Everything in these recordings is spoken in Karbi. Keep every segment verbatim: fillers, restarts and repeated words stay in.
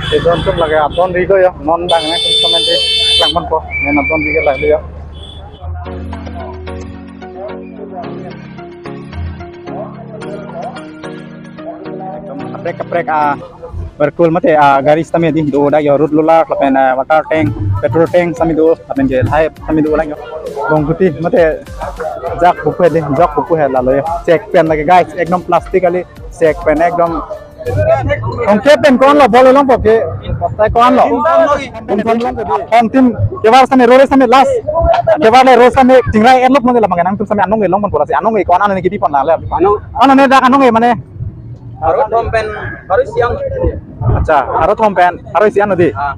Kedon atum lake adon ri do yo, non bang nangtum sitame di klangponpo, ne adon ri ke lahelo yo. Ekdom kaprek kaprek, ah, berkul mate, ah, gari sitame di do dak yo, road roller lapen, ah, water tank, petrol tank sitame do, lapen ke lahai sitame do lang yo. Bongkuti mate jak pupu he di, jak pupu he lalo yo. Check pen lake guys, ekdom plastic kali, check pen ekdom. Ongke pen ko-an lo, bol longpo ke, tai ko-an lo. Ongtim kevar sitame, rore sitame last. Kevar le rore sitame chingrai enlok mane labang ke nangtum sitame anong ke longponpo lasi, anong ke ko-an anong ke pipon la le. Anong. Anong ne dak anong ke mane. Pharo thom pen pharo isi an. Accha, pharo thom pen pharo isi an di. Ah.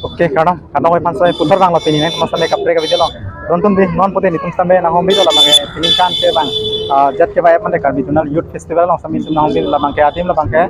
Oke, kardom, kardom oi pansoi puthot bang lo pini nangtum sitame kaprek ka video along. Dontum di, non pute netum sitame nanghumri do labang ke, pini kan ke bang, ah, Z K Y F mate Karbi Zonal Youth Festival along sitame netum nanghumri do labang ke, adim labang ke,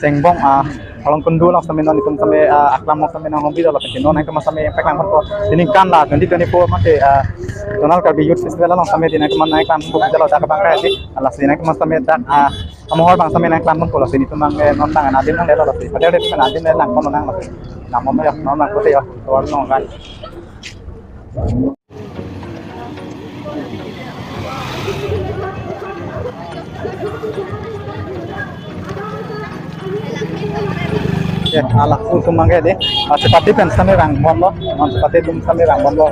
Chengbong, ah, Halongkundu along sitame non netum sitame, ah, aklam along sitame nanghumri do lapen ke non nangtum sitame peklang ponpo. Pini kan la twenty twenty-four mate, ah, Zonal Karbi Youth Festival along sitame di nangtum nangklang ponpo jalo dak bang ke di, lasi nangtum sitame dak, ah, amohor bang sitame nangklang ponpo lasi netum bang, eh, non bang adim nanglelo lasi. Padahal dia kan adim nanglangpon nang lasi. Nang mama ya, non nang pute ya, keluar nong kan. Ya, alak atum bang ke di. Ah, chepate pen sitame vangponlo. Non chepate atum sitame vangponlo.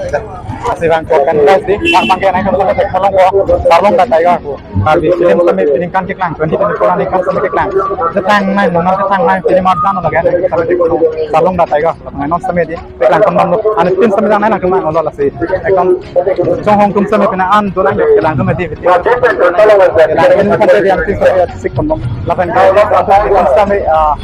Lasi vangpo kan guys di. Bang bang ke nangtum sitame theklongpo. Sarlongda Tiger ko. Karbi film sitame pini kan keklang, twenty twenty-four aningkan sitame keklang. Chethangnei, non chethangnei, film arjan lo lake, sitame di ko. Sarlongda Tiger, non sitame di, keklang kon lo. Ane tin sitame nang nang kemang lo lasi. Ekdom, chonghong atum sitame pina an, do nang keklang sitame di. Keklang film kan di an tin sitame sik kon lo. Lapen ke, sitame, ah,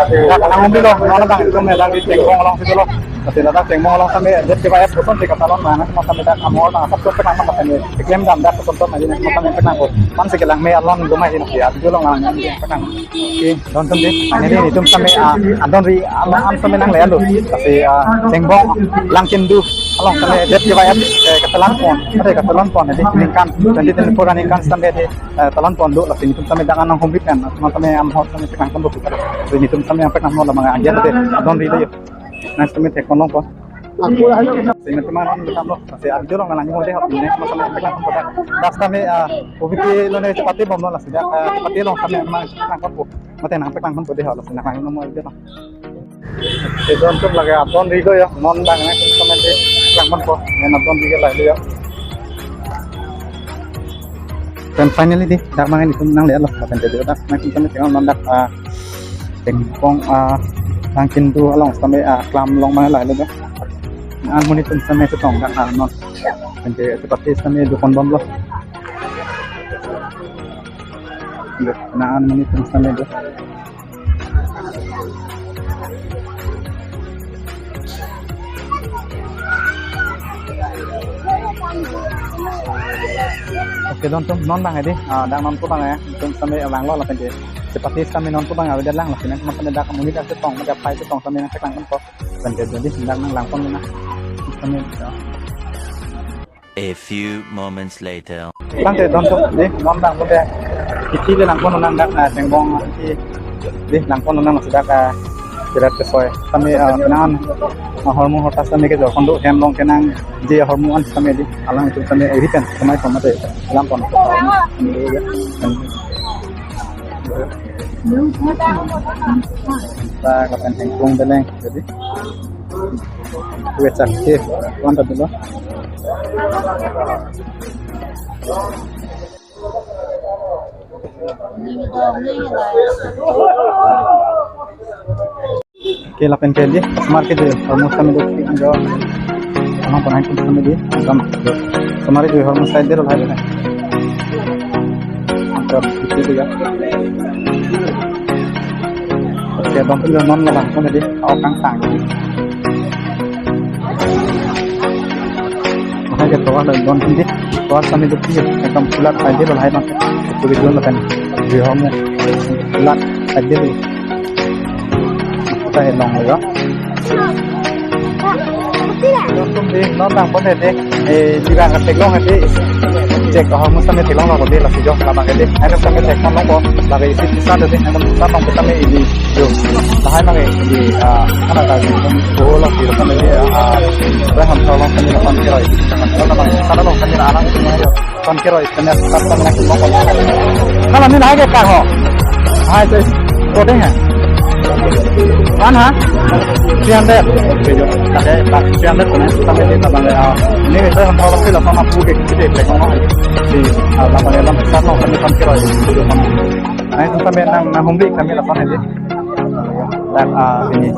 ya, kan nanghumri lo, non bang, itum ne lang di Chengbong along sitame lo. Lasi ladak Chengbong along sitame, Z K Y F koson si katalon, mana, sitame dak amor, bang, sab sab kenang, sitame, keklem dam dak koson, sitame, sitame, kenang ko. Pan si kelang me alon, do mai, sitame, ya, video along, lang, kenang. Oke, dontum di, ini di, netum sitame, ah, adon ri, along, an sitame nanglelo. Lasi, ah, Chengbong, Langkindu, along sitame, Z K Y F, eh, katalon pon, eh, katalon pon, di, aningkan, twenty twenty-four aningkan sitame, di, eh, talon pon do, lasi netum sitame dak nanghumri pen, sitame, amor, sitame, kenang pon do, lasi netum sitame, yang kenang pon, labang, aja, di, adon ri, di, Nang sitame theklongpo. Aku lah, ayo. Sitame teman on bekam lo. Lasi video along nang nangji mo dei ho. Next mo sitame theklongpo dak. Dak sitame, ah, O B T lo ne chepate bomlo lasi dak, ah, chepate along sitame nang theklongpo. Mate nang theklongpo dei ho lasi nang nangji mo dei ho. Kedon atum lake adon ri do yo. Non bang nangtum sitame di klangponpo. Ne adon ri ke lahelo yo. Then finally di, dak bang netum nanglelo. Lapen ke dak nangtum sitame theklong non dak, ah, Chengbong, ah, Langkindu along sitame, ah, aklam along bang lahelo dak. An monit atum sitame chetong dak, ah, non. Lapen ke chepate sitame dokon bomlo. Yo, na an monit atum sitame do. Oke, dontum non bang di, ah, dak nonpu bang ya, netum sitame vanglo lapen ke. Chepate sitame nonpu bang avedet lang, lapen netum sitame dak monit chetong, dak phai chetong sitame nang theklongponpo. Lapen ke jadi dak nanglangpon na. Sitame, ya. A few moments later. Bang ke dontum di, non bang pute. Kiki le langpon nang dak, ah, Chengbong di, di langpon nang sudah ke kirat ke soi. Sitame, ah, kenang, ah, hormu horta sitame kejor kondo hem along kenangji hormu an sitame di. Alang itum sitame eri pen sitame pon mate langpon. Kita akan hengkong beleng jadi. Kue cak ke, kuan tadi lo. Oke, lapen ke di, smart ke di, hormu sitame do, jo, sama pernah itu sitame di, sama, sama itu hormu side deh, lahai deh. Antar itu juga. Oke, bang, itu non labang, sama di, awak kangsang. Maka ke tovar la don hindi, tovar sitame dukhi, ekdom pulat aje lahai bang. Puri don lakan, di hormu pulat aje di. Kita elong lo. Dontum di, non bang pon di, eh, di bang ketek long di. Tek ahormu sitame theklonglo ko dei, lasi jo labang ke dei. Aino sitame theklonglo ko, lake isi pisa dei, aino pisa tong sitame ili jo. Lahai abang ke ili, ah, kana ta di, oh, lo kilo sitame dei, ah, reham tholong sitame lason keroi. Kana abang, sana lo sitame alang sitame jo. Lason keroi sitame sat sitame nangkok ko. Kana ni lahai ke ka ho. Hai, so, ko dei ha. One ha? Three hundred. Oke, jo. Lake, lake three hundred ko ne, sitame dei labang ke, ah, ini itu yang tholong sitame lason apu ke, kecil dei, teklong. Si, ah, lapan ya, lapan besar lo, kami kan kira itu, itu kan. Nah, itu sitame nang, nanghumri kami lapan aja. Dan, ah, ini,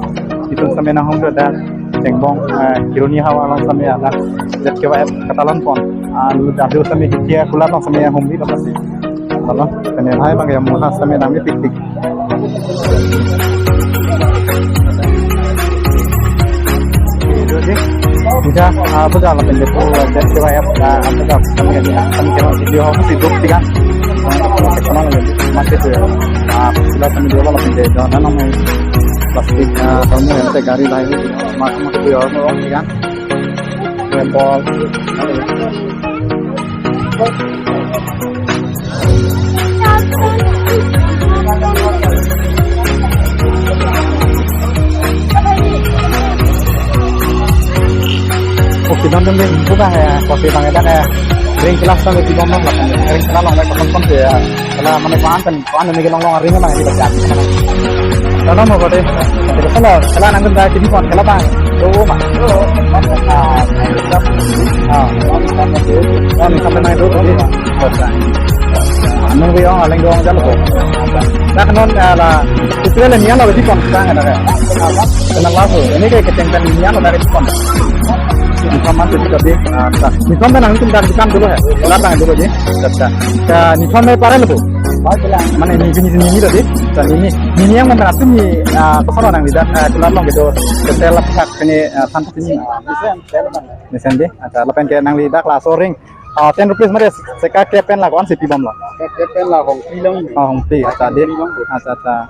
itu sitame nanghumri dan Chengbong, eh, Kheroni havar along sitame anak Z K Y F katalon pon. Ah, lalu adu sitame kitia kulat along sitame nanghumri lo pasi. Kalau, kene hai abang ya muha sitame nangpipikpik. Itu sih. Bisa, ah, apa dah lapen depo, Z K Y F, ah, apa dah, kami ini, kami kira video apa sih, dua, tiga. Kami kira masih itu ya. Ah, sudah kami dua lapen depo, dan nama plastik, ah, kami yang gari lain, masuk itu ya, orang tiga. Rempol. Oke, nonton deh, bukan ya, kopi bang ya, ya. Ring kelas sampai tiga orang lah, ring kelas orang mereka nonton tuh ya. Karena mana kemarin kan, kemarin lagi nonton ring mana ini baca. Kalau mau kode, kalau kalau nangkun dah jadi kon, kalau bang, tuh mah. Ah, ah, ini sampai naik dulu tadi. Anu biong, alang biong jalan kok. Nah, non, ah, lah, itu lah nian lah, jadi kon, sekarang ada kayak. Kenal lah tuh. Ini kayak ketengkan nian lah dari kon. Informasi juga di, ah, entah. Ini sampai nangkun dah di kan dulu ya. Kalau bang dulu aja. Dah, dah. Ya, ini sampai parah lah, Bu. Mana ini, ini, ini, ini tadi. Dan ini, ini yang mana tuh ini, ah, kesana nang di dah, ah, keluar long gitu. Setel lah, ini, ah, than ini. Mesen dei, acha, lapen ke nangli dak laso ring, ah, ten rupees mate seka ke pen la ko-an si pibom lo? Ke pen la hongpi long. Oh, hongpi, acha dei. Hongpi long. Acha, acha.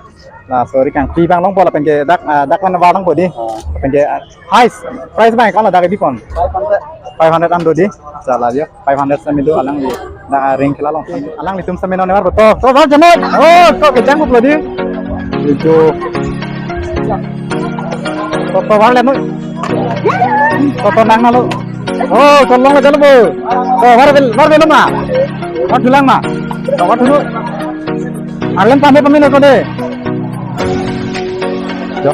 Laso ring kangpi abang longpo lapen ke dak, ah, dak mana abang longpo dei. Ah. Lapen ke, ah, highest price abang ko-an lo dak bipon? Five hundred. Five hundred an do dei. Acha la jo. Five hundred sitame do alangli. Dak ring kelang long. Alanglitum sitame non nevar to. To var jeno. Oh, to kejang pulo dei. Itu. To, to var le noi. To, to nang nalo. Oh, to long le jalo bo. To var bel, var bel ma. Var thulang ma. To var thulo. Arleng pame pame no to dei. Jo.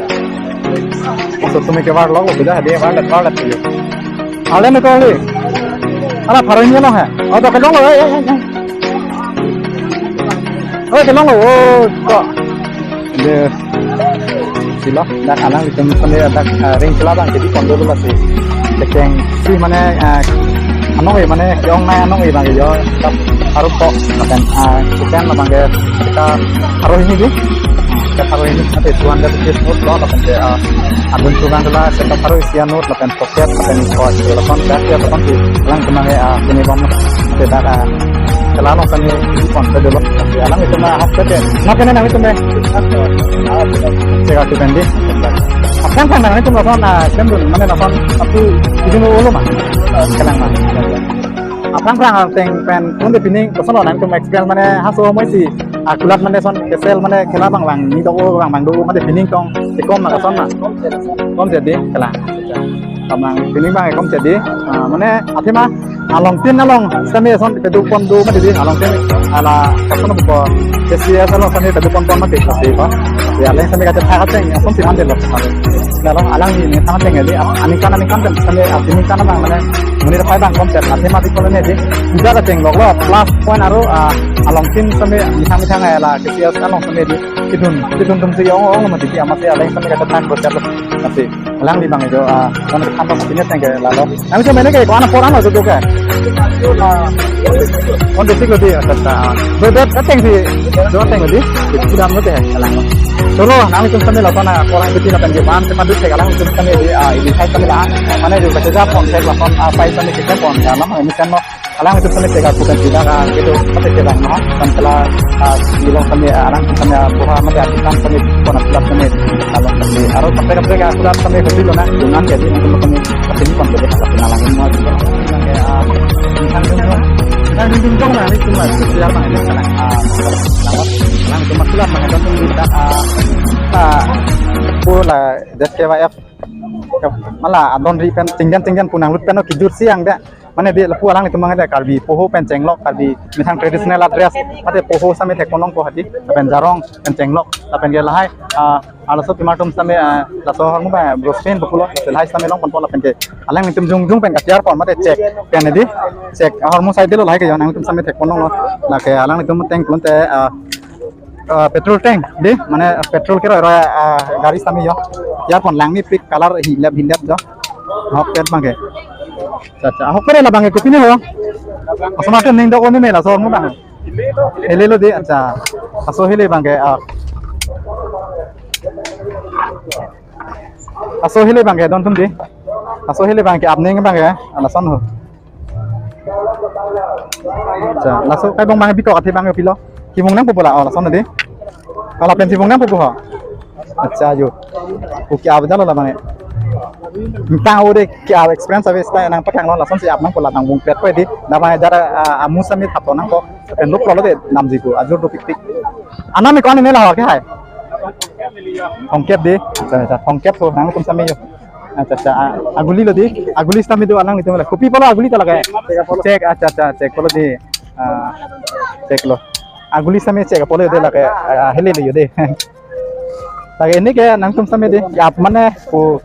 Maksud tumi ke var long lo, bida dei var let, var let. Arleng ko li. Ala pharo hini lo ha. Oh, to kelong lo, eh, eh, eh, eh. Oh, kelong lo, oh, to. Dei. Silo, dak alanglitum sitame dak, ah, ring kelang abang jadi kondo dulu sih. Tekeng si mane, ah, anong ya mane, yong nai anong ya abang yo, dak arup to, lapen, ah, bukan abang ke, kita aruh ini dei. Kita aruh ini, nanti tuan dari bisnis lo, lapen ke, ah, abang tuan adalah kita aruh isi anut, lapen pocket, lapen ko, lapen gas ya, lapen si, lang kena ya, ah, ini bom, kita dah, ah, kelang abang sitame, ini pon, kita dulu, alanglitum ahok ke, nah, kena nanglitum dei. Seka tu kan dei. Aphrang phrang nanglitum lason, ah, kan dun, mane lason, apu, itu mau lo ma. Kelang ma. Aphrang phrang ateng pen, pun dei pining, koson lo nangtum experience mane haso moi si, ah, kulat mane son, kesel mane kelang abang abang, ni do abang abang do, mane pining tong, ikom ma koson ma. Kom jadi, kelang. Abang pining abang ikom jadi, ah, mane athema, along tin along, sitame son kedo pon do mati dei, along tin, ala, koson ko, K C S along sitame kedo pon pon mati, pasti ko. Ya, lain sitame kachethan ateng, ya, son si mande lo. Lalu alangli ne than ateng dei, aningkan aningkan pen sitame, aningkan abang mane, monit aphai abang kom chet, athema di kolone dei, ujar ateng lo lo, plus point aro, ah, along tin sitame, mithang mithang ala, K C S along sitame dei, kidun, kidun atum si ong ong mati dei, amatsi lain sitame kachethan ko chet lo, mati. Alangli abang jo, ah, kon ketham pon punya tengke lalo. Nangli mene ke ko-an apor ano jo ke? Kon district lo dei, acha, acha. Do, do, ateng si, do ateng lo dei. Itu dam lo dei, alang lo. Cholo, nanglitum sitame lason apor ang bitin akan jeman, sema dut ke alanglitum sitame dei, ah, ini saya sitame la. Mane jo baca ja pon, saya lason, ah, pai sitame kita pon, ya, nama ini kan lo. Alanglitum sitame tega bukan tidak, ah, gitu, tapi tidak, no? Kan telah, ah, bilang sitame, ah, alanglitum sitame, ah, buha mati artisan sitame, pon artisan sitame, kalau sitame, aro sampai sampai ke artisan sitame, betul lo na, dengan jadi untuk sitame, tapi ini pon jadi, tapi nalang ini mau juga. Yang kayak, ah, insan dulu. Nangtum dong nangtum la, siar nangtum la, ah, nangtum makulat nangtum dong nangtum la, ah, ah, pu la Z K Y F. Mala adon ri pen tinggen tinggen pu nanglut pen o kijut si ang de. Mane di lapu alanglitum bang de Karbi poho pen chenglok, Karbi methang traditional dress, mate poho same thek ponlongpo hadi, lapen jarong pen chenglok, lapen ke lahai, ah, arloso pimar atum same, ah, laso ahormu bang, bros pen pulo, lahai same long ponpo lapen ke alanglitum jongjong pen katiar pon mate chek pen di, chek ahormu side lo lahai ke yo nangtum same thek ponlonglo, lake alanglitum tank pon te, ah, ah, petrol tank di, mane petrol keroi roi, ah, gari same yo, tiar pon langmepik color hilep hilep jo, ahokpet bang ke. Acha, acha. Ahokpet la bang ke kopine ho? Asomar atum ning dok-o meme laso ahormu bang. Hele lo di, acha. Laso hele bang ke, ah. Laso hele bang ke don atum di. Laso hele bang ke apning bang ke, ah, lason ho. Acha, laso kai bong bang bikok athe bang pilo. Kimung nangpo pu la, oh, lason di. Kala pen kimung nangpo pu ho. Acha, yo. Oke, apa jalo la bang. Tang o de ke experience ave sta nangpaklang lo lason si ap nangpo la nang bung pet ko di. Nama jara, ah, amu sami thap nangpo. Pen lo prolo de namji ko ajur dopikpik. Anam ko ani ne la ho ke hai. Thomkep di. Acha, acha, thomkep ho nangtum same yo. Acha, acha, ah, aguli lo di. Aguli sami do alanglitum la. Kopi pulo aguli ta lake. Chek, acha, acha, chek pulo di. Ah, chek lo. Aguli same chek pulo de lake, ah, hele lo yo de. Lake ini ke nangtum same di. Ke ap mane pu.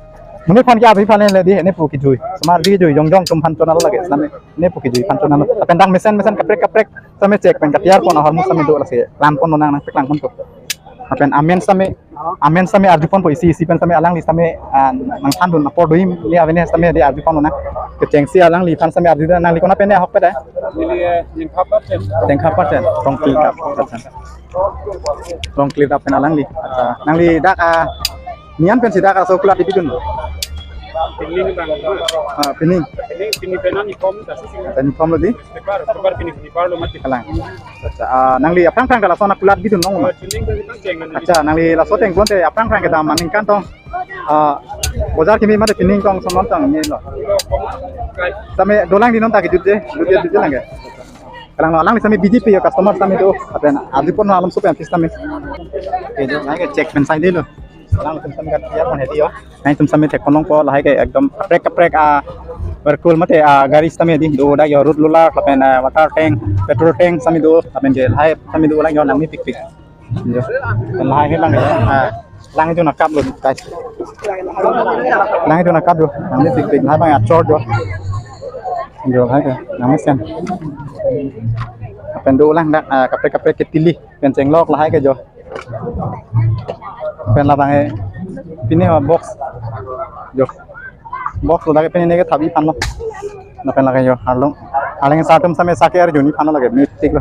Mane phan ke ap hi phan le di. Ini pu kijui. Asomar di kijui jongjong atum phan chonal lake same. Ini pu kijui phan chonal. Lapen dang mesen mesen kaprek kaprek same chek pen katiar pon ahormu same do lasi. Lang pon nang nangpaklang pon to. Lapen amen same, amen same arju ponpo isi isi pen same alangli same, ah, nangthandun apor do-im ni avene same di arju pon nang. Kechengsi alangliphan same arju nangli konat pen ahokpet ai. Neli, eh, Ningkha Percent. Ningkha Percent, Rongkli Kap Percent. Rongkli Kap pen alangli. Acha, nangli dak, ah, nian pensi dak laso kulat di bidun. Pining bang. Ah, pining. Pining, pining penan ikom, dasi sing. Pen ikom lo di. Sebar, sebar pining, pining par lo mati. Kalang. Acha, ah, nangli aphrang phrang ke lason akulat bidun long ma? Oh, pining dari tang ceng. Acha, nangli laso teng pon te aphrang phrang ke dam aningkan tong. Ah, bojar kimi mate pining tong sonon tang ni lo. Same dolang di non ta kijut je, jut je, jut je lang ke. Kalang lo, alang same B J P yo customer same do, lapen arju pon alom sup yang system. Ke jo, nang ke chek pen sai de lo. Alanglitum same katiar pon hedi yo. Nangtum same thek ponlongpo lahai ke ekdom kaprek kaprek, ah, verkul mate, ah, gari same di do dak yo, road roller lapen, ah, water tank, petrol tank same do lapen ke lahai same do lang yo nangmepikpik. Yo. Lahai ke lang yo. Ah, lang jo nangkap lo guys. Lang jo nangkap lo. Nangmepikpik lahai bang achor jo. Yo lahai ke nangmesen. Lapen do lang dak, ah, kaprek kaprek ketili pen chenglok lahai ke jo. Pen labang e pini ha box. Jo. Box lo lake pini ne ke thabi phan lo. Lapen lake jo arlong. Arleng sartum same sake arjuni phan lo lake mepik lo.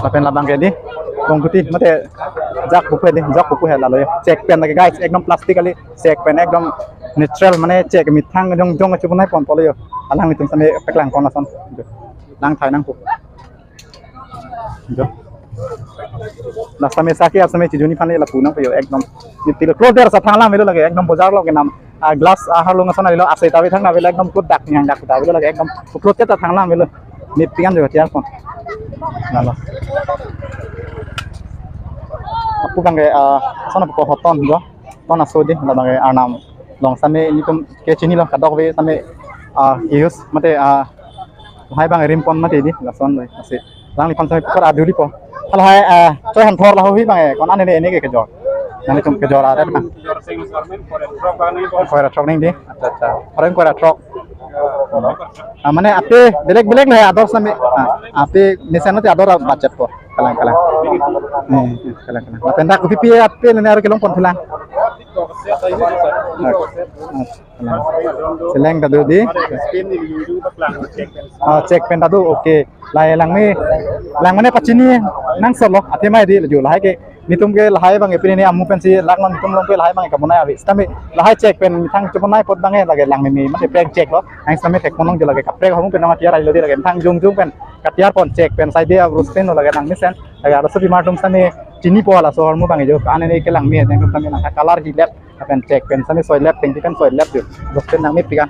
Lapen labang ke di. Bongkuti mate jak pupu di, jak pupu he lalo yo. Chek pen lake guys, ekdom plastic kali. Chek pen ekdom natural mane chek methang jongjong chubunai ponpo lo yo. Alanglitum same paklang pon lason. Jo. Nang thai nangpo. Jo. La same sake ap same chijuni phan le lapu nangpo yo ekdom. Ni tilo clothes der sa thang lang avelo lake ekdom bojar lo ke nam. Ah, glass, ah, harlung ason avelo ase ta ave thang avelo ekdom clothes dak yang dak ta avelo lake ekdom clothes ta thang lang avelo. Ni pikan jo tiang pon. Lalo. Apu bang ke, ah, ason apu ko hoton jo. Ton aso di labang ke Arnam long same nitum ke chinilo kadokave same, ah, use mate, ah, lahai bang rim pon mate di lason lo asi. Alangliphan same pukor aduli po. Halahai, ah, choi han thor laho hi bang, eh, kon ane ne ene ke kejor. Nanglitum kejor adet bang. Koi ra throk neng di. Acha, acha. Orang koi ra throk. Ah, mane ape belek belek le ador same. Ah, ape mesen mate ador budget po. Kalang, kalang. Hmm, kalang, kalang. Lapen dak kopi pi ape le ne aro kelong pon thulang. Ah, ah. Seleng ta do di. Ah, chek pen ta do, okay. Lahai langme, lang mane pachini nang solo, athema di laju lahai ke, nitum ke lahai bang epini ne amu pensi lang non nitum long ke lahai bang kabonai ave. Sitame lahai chek pen methang chubonai apot bang e lake langme me, mate prank chek lo. Nang sitame thek ponlong jo lake kaprek ahormu pen nang atiar ailo di lake methang jongjong pen katiar pon chek pen sai de abrus pen lo lake nangmesen. Lake arloso pimar atum sitame chinipo laso ahormu bang e jo. Ane ne ke langme, nang sitame nang color hilep. Lapen chek pen sitame soilep, tengti pen soilep jo. Bos pen nangmepik an.